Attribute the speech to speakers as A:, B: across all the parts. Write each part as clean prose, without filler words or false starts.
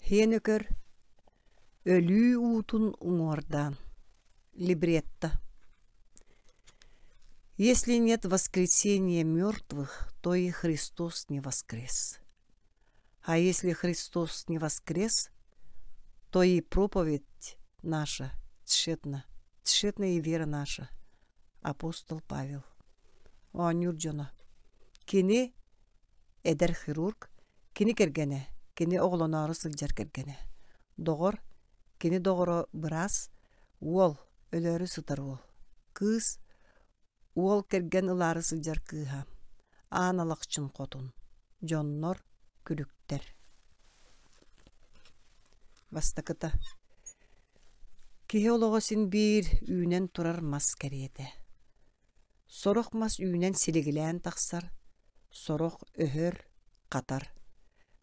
A: Һиэн өкөр Өлүү уутун уҥуордаан Либретто Если нет воскресения мертвых, то и Христос не воскрес. А если Христос не воскрес, то и проповедь наша тщетна, тщетна и вера наша. Апостол Павел. Оонньуур дьоно. Кини эдэр хирург, кини кэргэнэ, кини оҕолоноору сылдьар кэргэнэ. Доҕор, кини доҕоро быраас, уол, өлөөрү сытар уол. Кыыс, уол кэргэн ылаары сылдьар кыыһа. Аан Алахчын хотун. Дьоннор, күлүктэр. Бастакыта. Киһи олоҕо син биир үүнэн турар мас кэриэтэ. Сорох мас үүнэн силигилээн тахсар, сорох өһөр, хатар.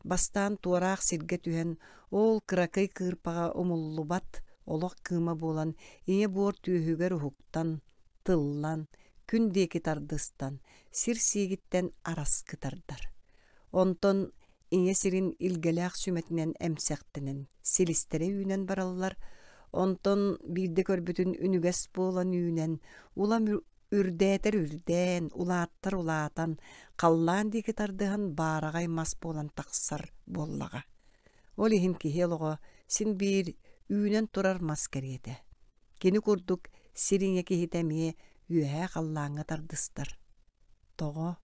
A: Бастаан туораах сиргэ түһэн, ол кыракый кыырпаҕа умуллубат олох кыыма буолан ийэ буор түөһүгэр уһуктан, тыллан, күн диэки тардыстан, сир сиигиттэн араскы тардар. Онтон ийэ сирин илгэлээх сүмэтинэн эмсэхтэнэн, силистэрэ үүнэн бараллар, онтон биирдэ көрбүтүн үнүгэс буолан үүнэн, улам үрдээтэр үрдээн, улааттар улаатан, халлаан диэки тардыһан баараҕай мас буолан тахсар буоллаҕа. Ол иһин киһи олоҕо син биир үүнэн турар мас кэриэтэ. Кини курдук сир ийэ киһитэ эмиэ үөһээ халлааҥҥа тардыстар. Тоҕо?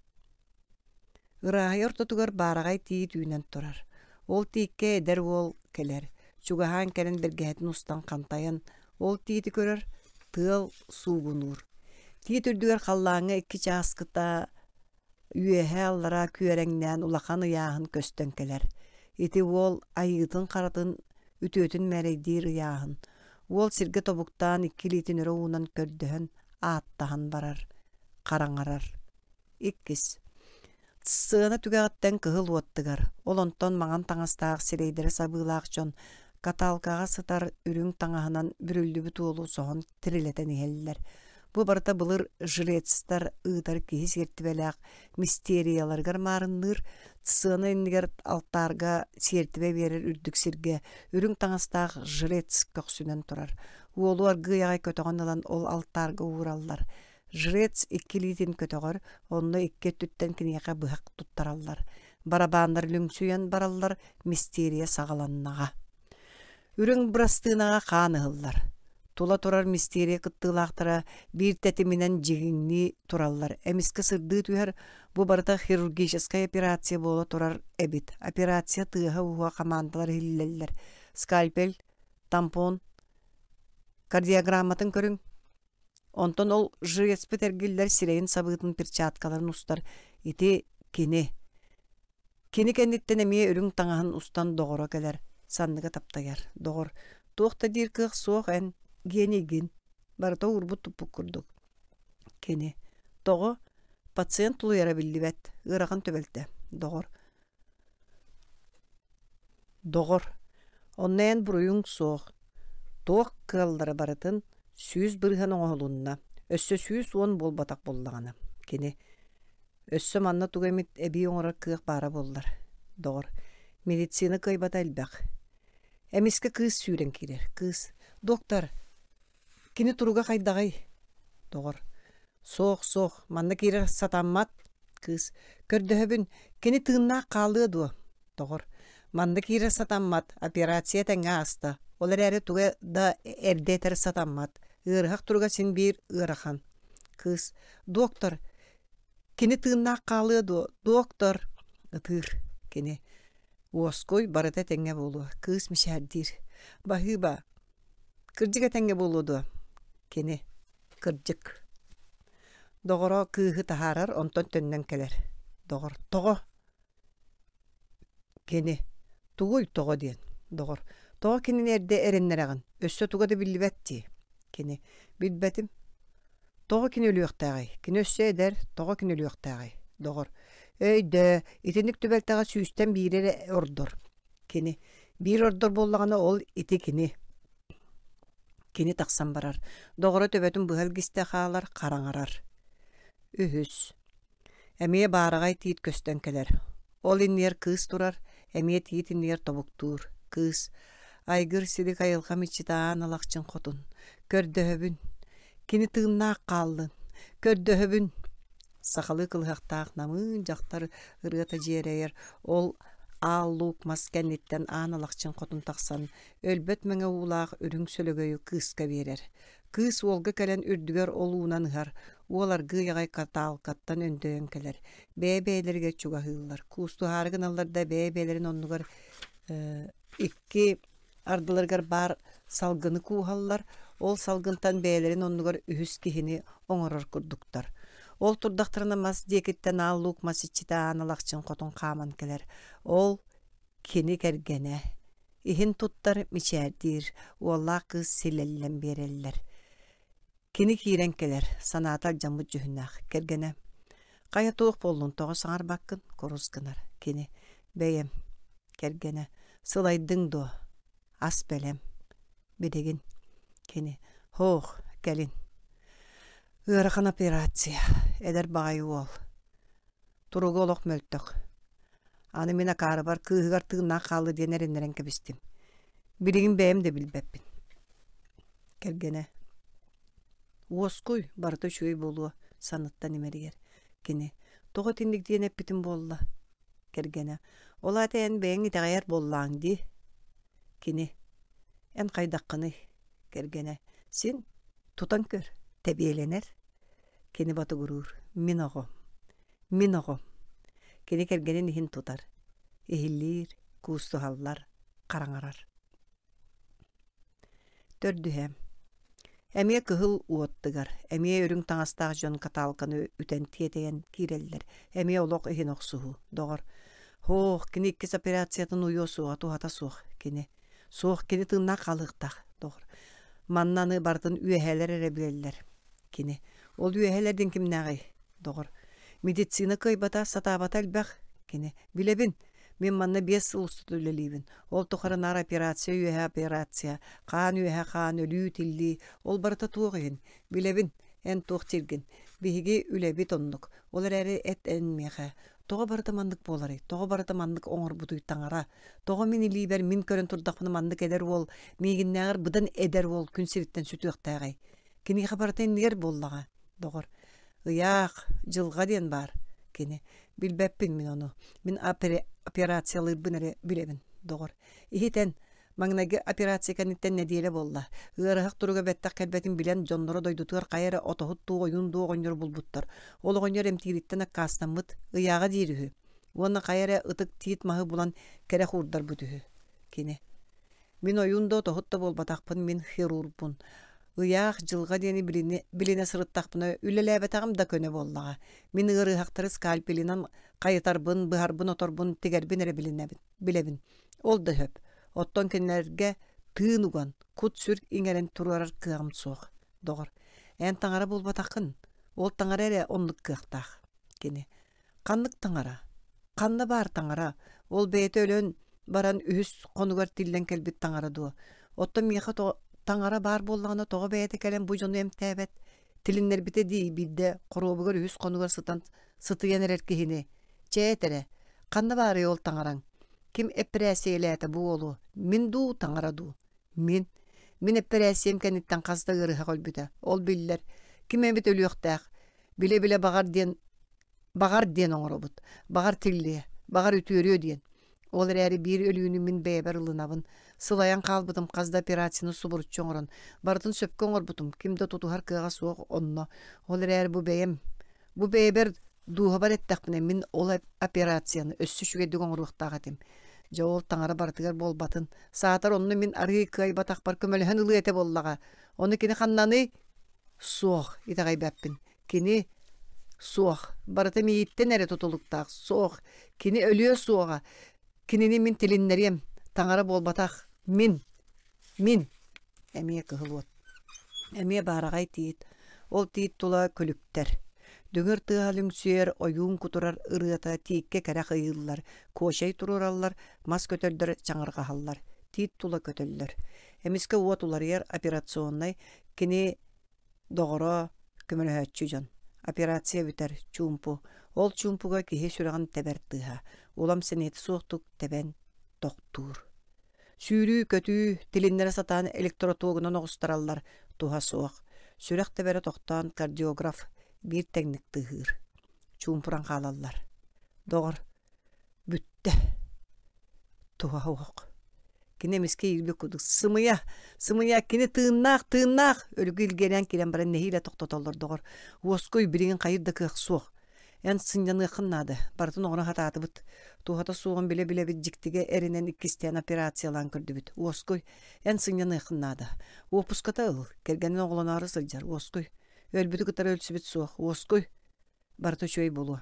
A: Ырааһыйа ортотугар баараҕай тиит үүнэн турар. Ол тииккэ эдэр уол кэлэр, чугаһаан кэлэн бэргэһэтин устан хантайан, ол тиити көрөр, тыал суугунуур. Тиит үрдүгэр халлааҥҥа икки чааскыта үөһээ-аллараа күөрэҥнээн улахан ыйааһын көстөн кэлэр. Ити уол айыытын-харатын, үтүөтүн мээрэйдиир ыйааһын. Уол сиргэ тобуктаан икки илиитин өрө уунан көрдөһөн, ааттаһан барар, хараҥарар. Иккис. Сыана түгэҕиттэн кыһыл уот тыгар, ол онтон маҥан таҥастаах сирэйдэрэ сабыылаах дьон каталкаҕа сытар үрүҥ таҥаһынан бүрүллүбүт уолу соһон тирилэтэн иһэллэр. Бу барыта былыр жрецтэр ыытар киһи сиэртибэлээх мистерияларыгар маарынныыр, сыана иннигэр алтаарга сиэртибэ биэрэр үрдүк сиргэ үрүҥ таҥастаах жрец көхсүнэн турар. Уолу аргыый аҕай көтөҕөн ылан ол алтаарга уураллар. Жрец икки илиитин көтөҕөр, онно икки өттүттэн киниэхэ быһах туттараллар. Барабааннар лүҥсүйэн бараллар, мистерия саҕаланнаҕа. Үрүҥ бырастыынаҕа хаан ыһыллар. Тула турар мистерия кыттыылаахтара биир тэтиминэн дьигиҥнии тураллар. Эмискэ сырдыы түһэр, бу барыта хирургическай операция буола турар эбит. Операция тыаһа-ууһа хамаандалар иһиллэллэр. Скальпель, тампон, кардиограмматын көрүҥ. Онтон ол жрецпит эргиллэр сирэйин сабыытын перчаткаларын устар ити кини. Кини кэнниттэн эмиэ үрүҥ таҥаһын устан доҕоро кэлэр, санныга таптайар. Доҕор, туох да диир кыах суох эн, генийгин. Барыта уурбут-туппут курдук. Кини. Тоҕо? Пациент тулуйара биллибэт, ыарахан түбэлтэ. Доҕор. Доҕор, онно эн буруйуҥ суох, туох кыаллара барытын 100% оҥоһулунна, өссө 110 буолбатах буоллаҕына, кини өссө манна тугу эмит эбии оҥорор кыах баара буоллар, доҕор, медицина кыайбата элбэх. Эмискэ кыыс сүүрэн киирэр. Кыыс: «Доктор, кини туруга хайдаҕый?» Доҕор: Суох, суох, манна киирэр сатаммат, кыыс. Көрдөһөбүн, кини тыыннаах хаалыа дуо? Доҕор, манна киирэр сатаммат, операция этэҥҥэ ааста. Ол эрээри туга да эрдэ этэр сатаммат. Ыарыһах туруга син биир ыарахан. Кыыс, доктор, кини тыыннаах хаалыа дуо? Доктор, ытыыр кини. Уоскуй, барыта этэҥҥэ буолуо. Кыыс мичээрдиир. Баһыыба, кырдьык этэҥҥэ буолуо дуо? Кини. Кырдьык. Доҕоро кыыһы таһаарар, онтон төннөн кэлэр. Доҕор: «Тоҕо?» Кини: «Тугуй тоҕо диэн?» Доҕор: «Тоҕо кинини эрдэ эрэннэрэҕин? Өссө туга да биллибэт дии?» Кини: «Билбэтим. Тоҕо кини өлүөхтээҕий? Кини өссө эдэр, тоҕо кини өлүөхтээҕий?» Доҕор: «Өйдөө, итинник түбэлтэҕэ сүүстэн биири эрэ ордор». Кини: «Биир ордор буоллаҕына, ол ити кини». Кини тахсан барар, доҕоро төбөтүн быһа илгистэ хаалар, хараҥарар. Үһүс. Эмиэ баараҕай тиит көстөн кэлэр. Ол иннигэр кыыс турар, эмиэ тиит иннигэр тобуктуур. Кыыс, айгыр силик айылҕам иччитэ аан алахчын хотун, көрдөһөбүн, кини тыыннаах хааллын, көрдөһөбүн Сахалыы кылыһахтаах намыын дьахтар ырыата дьиэрэйэр, ол аал луук мас кэнниттэн аан алахчын хотун тахсан, өлбөт мэҥэ уулаах үрүҥ сөлөгөйү кыыска биэрэр. Кыыс уолга кэлэн үрдүгэр ол уунан ыһар, уол аргыый аҕай катаалкаттан өндөйөн кэлэр. Бэйэ-бэйэлэригэр чугаһыыллар, куустуһаары гыналлар да бэйэ-бэйэлэрин оннугар икки ардыларыгар баар салгыны кууһаллар, ол салгынтан бэйэлэрин оннугар үһүс киһини оҥорор курдуктар. Ол турдахтарына мас диэкиттэн аал луук мас иччитэ аан алахчын хотун хааман кэлэр. Ол кини кэргэнэ. Иһин туттар, мичээрдиир, уоллаах кыыс силэллэн биэрэллэр. Кини киирэн кэлэр, санаата алдьаммыт дьүһүннээх, кэргэнэ: «Хайа туох буоллун, тоҕо саҥарбаккын?» курус гынар. Кини: «Бэйэм». Кэргэнэ: «Сылайдыҥ дуо? Ас бэлэм». Билигин. Кини: «Һоох, кэлин». Ыарахан операция, эдэр баҕайы уол. Туруга олох мөлтөх. Аны мин акаарыбар кыыһыгар тыыннаах хаалла диэн эрэннэрэн кэбистим. Билигин бэйэм да билбэппин. Кэргэнэ: «Уоскуй, барыта үчүгэй буолуо», санныттан имэрийэр. Кини: «Тоҕо итинник диэн эппитим буолла?» Кэргэнэ: «Ол аата эн бэйэҥ итэҕэйэр буоллааҥ дии?» Кини: «Эн хайдаххыный?» Кэргэнэ: «Син, тутан көр, тэбиэлэнэр». Кини ботугуруур: «Мин оҕом, мин оҕом». Кини кэргэнин иһин тутар, иһиллиир, куустуһаллар, хараҥарар. Төрдүһэ. Эмиэ кыһыл уот тыгар, эмиэ үрүҥ таҥастаах дьон каталканы үтэн тиэтэйэн киирэллэр, эмиэ олох иһин охсуһуу, доҕор. Һоох, кини иккис операциятын уйуо суоҕа, туһата суох, кини. Суох, кини тыыннаах хаалыахтаах, доҕор. Манна аны барытын үөһээлэр эрэ билэллэр, кини. Ол үөһээлэр диэн кимнээҕий, доҕор. Медицина кыайбата, сатаабата элбэх, кини. Билэбин, Мин манна 5 сыл устата үлэлиибин. Ол тухары наар операция үөһэ операция, хаан үөһэ хаан, өлүү-тиллии. Ол барыта туох иһин? Билэбин, эн туох дииргин. Биһиги үлэбит оннук. Ол эрээри эт эн миэхэ. Тоҕо барыта маннык буоларый? Тоҕо барыта маннык оҥорбутуй таҥара? Тоҕо мин илиибэр мин көрөн турдахпына маннык эдэр уол, миигиннээҕэр быдан эдэр уол күн сириттэн сүтүөхтээҕий? Киниэхэ барыта иннигэр буоллаҕа, доҕор. Ыйаах, дьылҕа диэн баар. Кини. Билбэппин мин ону. Мин операциялыырбын эрэ билэбин, доҕор. Иһитэн, маҥнайгы операция кэнниттэн нэдиэлэ буолла. Ыарыһах туруга бэттэх кэлбэтин билэн, дьонноро дойдутугар хайа эрэ отоһут дуу, ойуун дуу оҕонньору булбуттар. Ол оҕонньор эмтиириттэн аккаастаммыт, ыйааҕа диир үһү. Уонна хайа эрэ ытык тиит маһы булан кэрэх уурдарбыт үһү. Кини. Мин ойуун да отоһут да буолбатахпын, мин хирургпун. Ыйаах, дьылҕа диэни билинэ, билинэ сырыттахпына, үлэлээбэтэҕим да көнө буоллаҕа. Мин ыарыһахтары скальпелинэн хайытарбын, быһарбын-оторбун, тигэрбин эрэ билинэбин, билэбин. Ол да сөп. Оттон кинилэргэ тыын уган, кут-сүр иҥэрэн туруорар кыаҕым суох, доҕор. Эн таҥара буолбатаххын. Ол таҥара эрэ оннук кыахтаах. Кини. Ханнык таҥара? Ханна баар таҥара? Ол бэйэтэ өлөн баран үһүс хонугар тиллэн кэлбит таҥара дуо? Оттон миэхэ таҥара баар буоллаҕына тоҕо бэйэтэ кэлэн бу дьону эмтээбэт? Тилиннэрбитэ дии биирдэ хоруобугар үһүс хонугар сытан сытыйан эрэр киһини. Чэ эт эрэ, ханна баарый ол таҥараҥ? Ким эппэрээссийэлээтэ бу уолу? Мин дуу, таҥара дуу? Мин. Мин эппэрээссийэм кэнниттэн хас да ыарыһах өлбүтэ. Ол биллэр. Ким эмит өлүөхтээх. Билэ-билэ баҕар диэн баҕар диэн оҥоробут. Баҕар тиллиэ, баҕар үтүөрүө диэн. Ол эрээри биир өлүүнү мин бэйэбэр ылынабын. Сылайан хаалбытым хас да операцияны субуруччу оҥорон, барытын сөпкө оҥорбутум, ким да тутуһар кыаҕа суох онно. Ол эрээри бу бэйэм, бу бэйэбэр дууһабар эттэхпинэ мин ол операцияны өссө үчүгэйдик оҥоруохтаах этим. Дьэ ол таҥара барытыгар буолбатын. Саатар онно мин арыый кыайбатахпар көмөлөһөн ылыа этэ буоллаҕа. Ону кини ханнаный? Суох, итэҕэйбэппин. Кини суох. Барыта миигиттэн эрэ тутулуктаах. Суох. Кини өлүө суоҕа. Кинини мин тилиннэриэм. Таҥара буолбатах. Мин. Мин. Эмиэ кыһыл уот. Эмиэ баараҕай тиит. Ол тиит тула күлүктэр. Дүҥүр тыаһа лүҥсүйэр, ойуун кутурар ырыата тииккэ кэрэх ыйыыллар, куочай туруораллар, мас көтөрдөр чаҥырҕаһаллар, тиит тула көтөллөр. Эмискэ уот уларыйар операционнай Кини доҕоро, көмөлөһөөччү дьон. Операция бүтэр, чуумпу. Ол чуумпуга киһи сүрэҕин тэбэр тыаһа, улам сэниэтэ суохтук тэбэн тохтуур. Сүүрүү-көтүү, тилиннэрэ сатаан электротуогунан оҕустараллар, туһа суох. Сүрэх тэбэрэ тохтоон кардиограф биир тэҥник тыаһыыр. Чуумпуран хаалаллар. Доҕор, бүттэ. Туһа суох. Кини эмискэ иирбит курдук «Сымыйа! Сымыйа! Кини тыыннаах! Тыыннаах!» Өлүгү илгиэлээн киирэн баран нэһиилэ тохтотоллор доҕор. «Уоскуй, билигин хайыр да кыах суох. Эн сынньаныаххын наада. Барытын оҥоро сатаатыбыт. Туһата суоҕун билэ-билэбит дьиктигэ эрэнэн иккистээн операциялаан көрдүбүт. Уоскуй, эн сынньаныаххын наада. Уоппуската ыл. Кэргэнин оҕолоноору сылдьар. Уоскуй. Өлбүтү кытары өлсүбүт суох. Уоскуй. Барыта үчүгэй буолуо.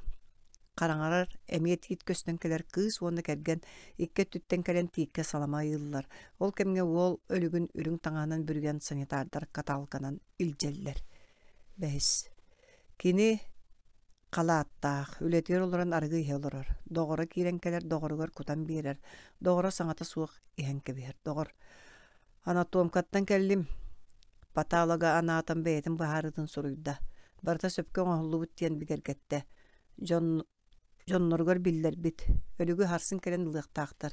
A: Хараҥарар, эмиэ тиит көстөн кэлэр кыыс уонна кэргэн икки өттүттэн кэлэн тииккэ салама ыйыыллар. Ол кэмҥэ уол өлүгүн үрүҥ таҥаһынан бүрүйэн санитардар каталканан илдьэллэр. Бэһис. Кини халааттаах, үлэтигэр олорон арыгы иһэ олорор. Доҕоро киирэн кэлэр, доҕоругар кутан биэрэр. Доҕоро саҥата суох иһэн кэбиһэр. Доҕор Анатомкаттан кэллим. Паталога анаатан бэйэтин быһаарыытын суруйда. Барыта сөпкө оҥоһуллубут диэн бигэргэттэ. Дьон, дьонноругар биллэрбит. Өлүгү сарсын кэлэн ылыахтаахтар.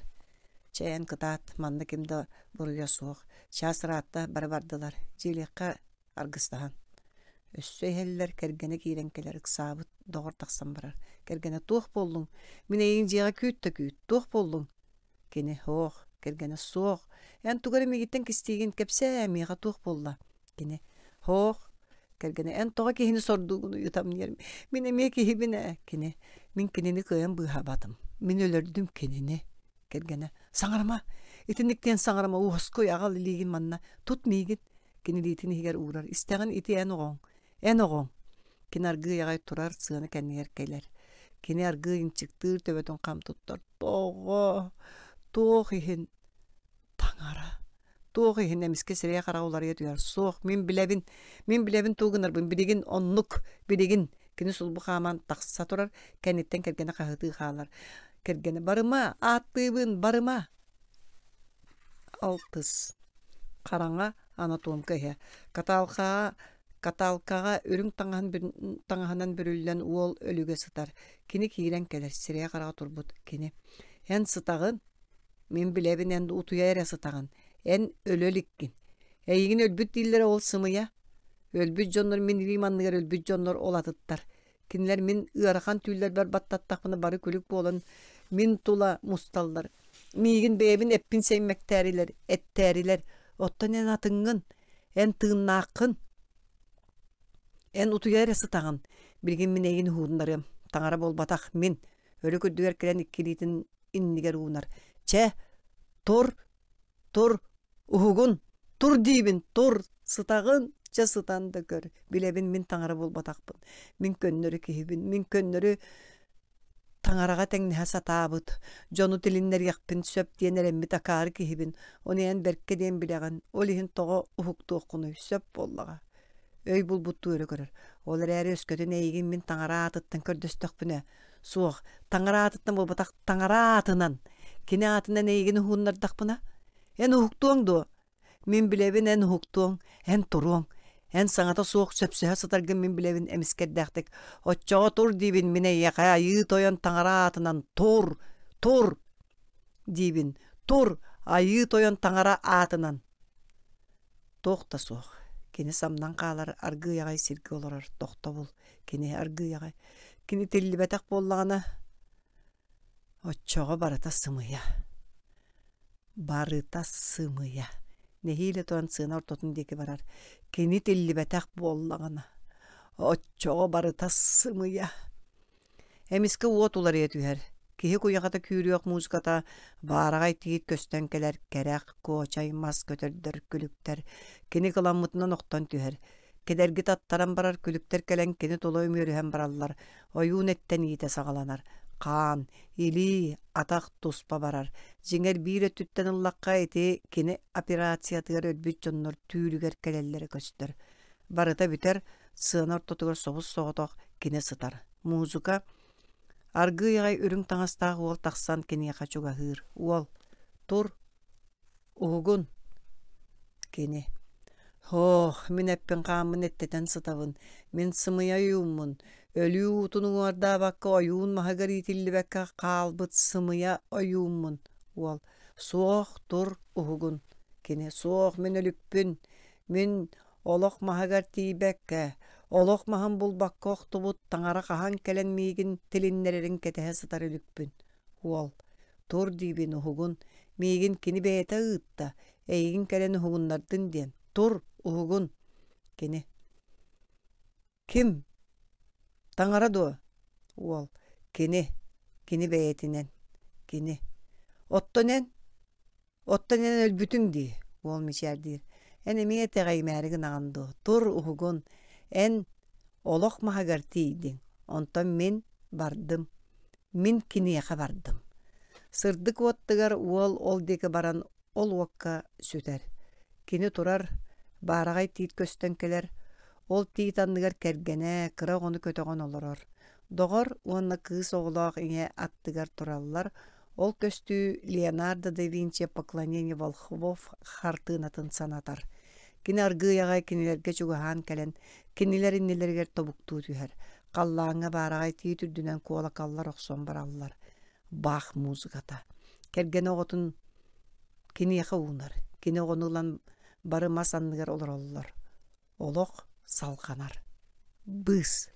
A: Чэ эн кытаат, манна ким да буруйа суох. Чаас ыраатта, бары бардылар. Дьиэлиэххэ аргыстаһан. Өссө иһэллэр, кэргэнэ киирэн кэлэр, ыксаабыт, доҕор тахсан барар. Кэргэнэ туох буоллуҥ? Мин эйигин дьиэҕэ күүт да күүт, туох буоллуҥ? Кини «Һоох, кэргэнэ суох, эн тугу эрэ миигиттэн кистиигин, кэпсээ, миэхэ туох буолла?» Кини «Һоох, кэргэнэ эн тоҕо киһини сордуугун ыйытам диэр, мин эмиэ киһибин ээ». Кини «Мин кинини кыайан быыһаабатым, мин өлөрдүм кинини». Кэргэнэ «Саҥарыма, итинник диэн саҥарыма, уоскуй, аҕал илиигин манна, тут миигин». Кини илиитин иһигэр уурар, истэҕин ити эн оҕоҥ, Эн оҕоҥ Кини аргыый аҕай турар сыана кэннигэр кэлэр. Кини аргыый ынчыктыыр төбөтүн хам туттар. Тоҕо? Туох иһин? Таҥара. Туох иһин эмискэ сирэйэ-хараҕа уларыйа түһэр. Суох, мин билэбин. Мин билэбин тугу гынарбын. Билигин оннук. Билигин. Кини сулбу хааман тахса турар. Кэнниттэн кэргэнэ хаһытыы хаалар. Кэргэнэ барыма, ааттыыбын, барыма. Алтыс. Хараҥа анатомка иһэ. Каталкаҕа каталкаҕа үрүҥ таҥаһын таҥаһынан бүрүллэн уол өлүгэ сытар. Кини киирэн кэлэр, сирэйэ-хараҕа турбут кини. «Эн сытаҕын? Мин билэбин эн утуйа эрэ сытаҕын. Эн өлө иликкин. Эйигин өлбүт дииллэрэ ол сымыйа. Өлбүт дьоннор мин илиим анныгар өлбүт дьоннор ол атыттар. Кинилэр мин ыарахан түүллэрбэр баттаттахпына бары күлүк буолан мин тула мусталлар. Миигин бэйэбин эппин сэймэктээрилэр, эттээрилэр. Оттон эн атыҥҥын, эн тыыннааххын. Эн утуйа эрэ сытаҕын. Билигин мин эйигин уһууннарыам. Таҥара буолбатах, мин. Өлүк үрдүгэр кэлэн икки илиитин иннигэр уунар. Чэ, тур, тур, Уһугун, тур диибин, тур, сытаҕын, чэ сытан да көр, билэбин мин таҥара буолбатахпын, мин көннөрү киһибин, мин көннөрү таҥараҕа тэҥнэһэ сатаабыт, дьону тилиннэриэхпин сөп диэн эрэммит акаары киһибин, ону эн бэркэ диэн билэҕин, ол иһин тоҕо уһуктуоххунуй, сөп буоллаҕа. Өй булбуттуу өрө көрөр. Ол эрээри өскөтүн эйигин мин таҥара аатыттан көрдөстөхпүнэ, суох, таҥара аатыттан буолбатах, таҥара аатынан, кини аатынан эйигин уһууннардахпына, Эн уһуктуоҥ дуо? Мин билэбин эн уһуктуоҥ, эн туруоҥ. Эн саҥата суох сөпсөһө сытаргын мин билэбин эмискэрдээхтик. Оччоҕо тур диибин мин эйиэхэ айыы тойон таҥара аатынан тур, тур диибин, тур айыы тойон таҥара аатынан. Туох да суох. Кини самнан хаалар аргыый аҕай сиргэ олорор тохтобул. Кини аргыый аҕай. Кини тиллибэтэх буоллаҕына Оччоҕо барыта сымыйа. Барыта сымыйа. Нэһиилэ туран сыана ортотун диэки барар. Кини тиллибэтэх буоллаҕына, оччоҕо барыта сымыйа. Эмискэ уот уларыйа түһэр. Киһи куйахата күүрүөх музыката баараҕай тиит көстөн кэлэр кэрэх, куочай мас көтөрдөр, күлүктэр. Кини кыламмытынан охтон түһэр. Кэдэрги таттаран барар күлүктэр кэлэн кини тула үмүөрүһэн бараллар. Ойуун эттэниитэ саҕаланар. Хаан, илии, атах туспа барар. Дьиҥэр биир өттүттэн ыллахха ити кини операциятыгар өлбүт дьоннор түүлүгэр кэлэллэрэ көстөр. Барыта бүтэр, сыана ортотугар собус-соҕотох кини сытар. Музыка Аргыый аҕай үрүҥ таҥастаах уол тахсан киниэхэ чугаһыыр. Уол, тур, Уһугун Кини «Һоох, мин эппин-хааммын эттэтэн сытабын, мин сымыйа ойууммун, өлүү уутун уҥуордаабакка ойуун маһыгар иитиллибэккэ хаалбыт сымыйа ойууммун» Уол. Суох, тур, уһугун. Кини суох, мин өлүкпүн. Мин олох маһыгар тиийбэккэ, олох маһын булбакка охтубут таҥара хаһан кэлэн миигин тилиннэрэрин кэтэһэ сытар өлүкпүн. Уол, тур диибин уһугун, миигин кини бэйэтэ ыытта, эйигин кэлэн уһугуннардын диэн. Тур, уһугун. Кини Ким? Таҥара дуо? Уол: Кини, кини бэйэтинэн, кини. Оттон эн? Оттон эн өлбүтүҥ дии, уол мичээрдиир. Эн эмиэ итэҕэйимээри гынаҕын дуо? Тур, уһугун. Эн олох маһыгар тиийдиҥ, онтон мин бардым. Мин киниэхэ бардым. Сырдык уоттугар уол ол диэки баран ол уокка сүтэр. Кини турар, баараҕай тиит көстөн кэлэр, ол тиит анныгар кэргэнэ кыра оҕону көтөҕөн олорор. Доҕор уонна кыыс оҕолоох ийэ аттыгар тураллар, ол көстүү Леонардо да Винчи «Поклонение волхвов» хартыынатын санатар. Кини аргыый аҕай кинилэргэ чугаһаан кэлэн, кинилэр иннилэригэр тобуктуу түһэр. Халлааҥҥа баараҕай тиит үрдүнэн куолакаллар охсон бараллар. Бах музыката. Кэргэнэ оҕотун киниэхэ уунар. Кини оҕону ылан бары мас анныгар олороллор. Олох салҕанар. Быыс.